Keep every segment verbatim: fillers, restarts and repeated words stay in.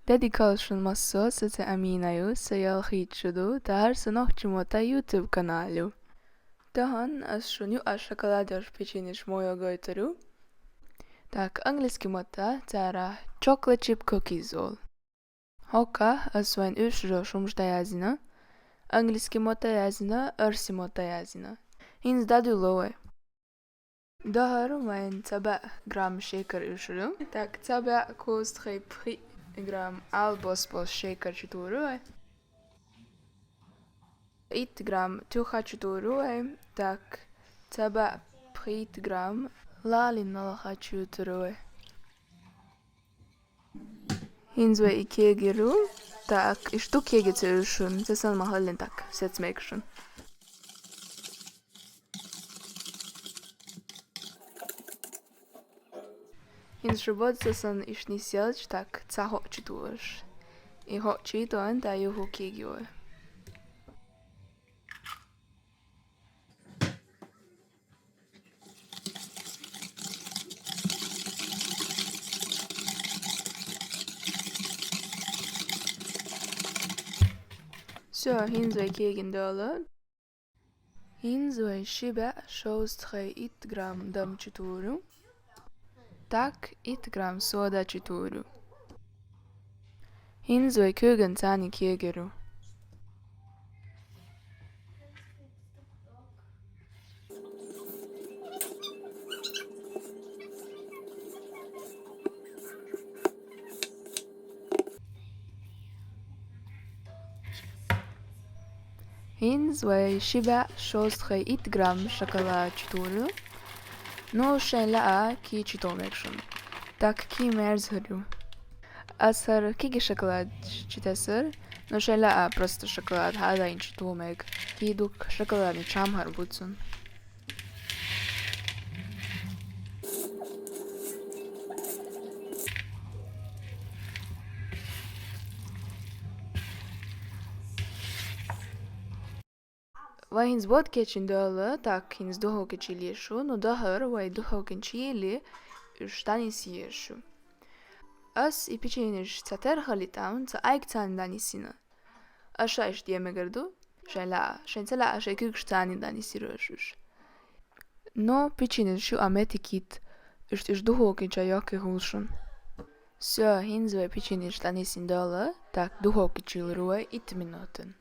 Дедикалшун массо, са цӀи Амина ю, са ялх итт шу ду, тахар са нохчи мотта YouTube канал ю. Тахан аз шун юкъа шоколадаш печеньеш мойо гойтару. Так, английски мотта цара chocolate chip cookies ол. ХӀокха аз вайн уьш жо шумш да язина. Английски мотта язина, арси мотта язина. ХӀинз дадуй ловай. Дагьар вайн цабаъ грамм шекар уьшуру. Так, цабаъ костхай пхи грамм албос бос шекар чутуру вай. Ит грамм туха чутуру вай. Так, цабаъ пхи ит грамм лалин налха чутуру вай. ХӀинз вай и кегиру. Так, ишту кеги цеушун, цесан махаллин так, сец мекшун. ХӀинз шубод цесан ишни селч, так, ца хо чутуш. И хо читоен, та юху кегиой. Всё, хӀинз вай кегин дола. ХӀинз вай шибаъ шовзткъе ит грамм дам чутуру. Так, ит грамм сода чутуру. ХӀинз вай куьган цани кегиру. ХӀинз вай шибаъ шовзткъе ит грамм шоколад чутуру. Ну, шайн лаъа ки читомекшун. Так ки мерзгьару. Аз гьар киги шоколад читесар, ну, шайн лаъа просто шоколад гьадайн читомек. Ки дук шоколадни чамгьар буцун. Вай хӀинз бод кечин дола, так хӀинз духовка чили ешу, ну дагьар вай духовкин чили уьш данис ешу. Ас и печеньеш ца терхали там, ца айк цани данисина. Аша иш диемегарду, шайн лаъа, шайн ца лаъа, шай куьгш цани данисируш уьш. Но печеньеш шу аметикит, уьш уьш духовкин ча йоки гулшун. Всё, хӀинз вай печеньеш данисин дола, так духовка чил руай ит минутын.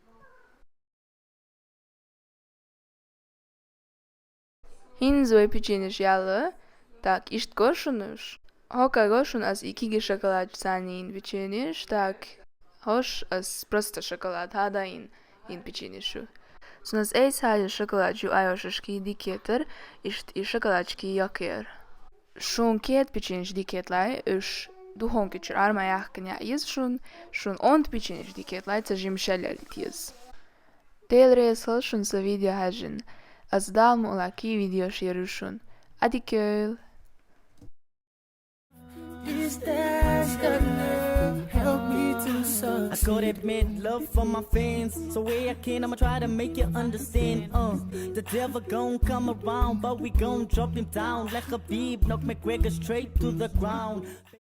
ХӀинз вай печеньеш яла, так, ишт гошунуш. Гьока гошун ас и киги шоколад цани ин печеньеш, так, гьош ас просто шоколад гьадайн ин печеньешу. Сунас эйс гьали шоколад шу айошашки дикетар, ишт и шоколадшки йокер. Шун кет печеньеш дикетлай, уьш духовка чир арма яхкин яйиз шун, шун онт печеньеш дикетлай, ца жим шалялит ез. Дел рейсал шун са видео хьажин. Аз далму лаки видео шерушун. Адикел. This dance got nerve, help me to succeed. I got that mad love for my fans, so way I can, I'ma try to make you understand. Uh, the devil gon' come around, but we gon' drop him down like a beep, knock McGregor straight to the ground.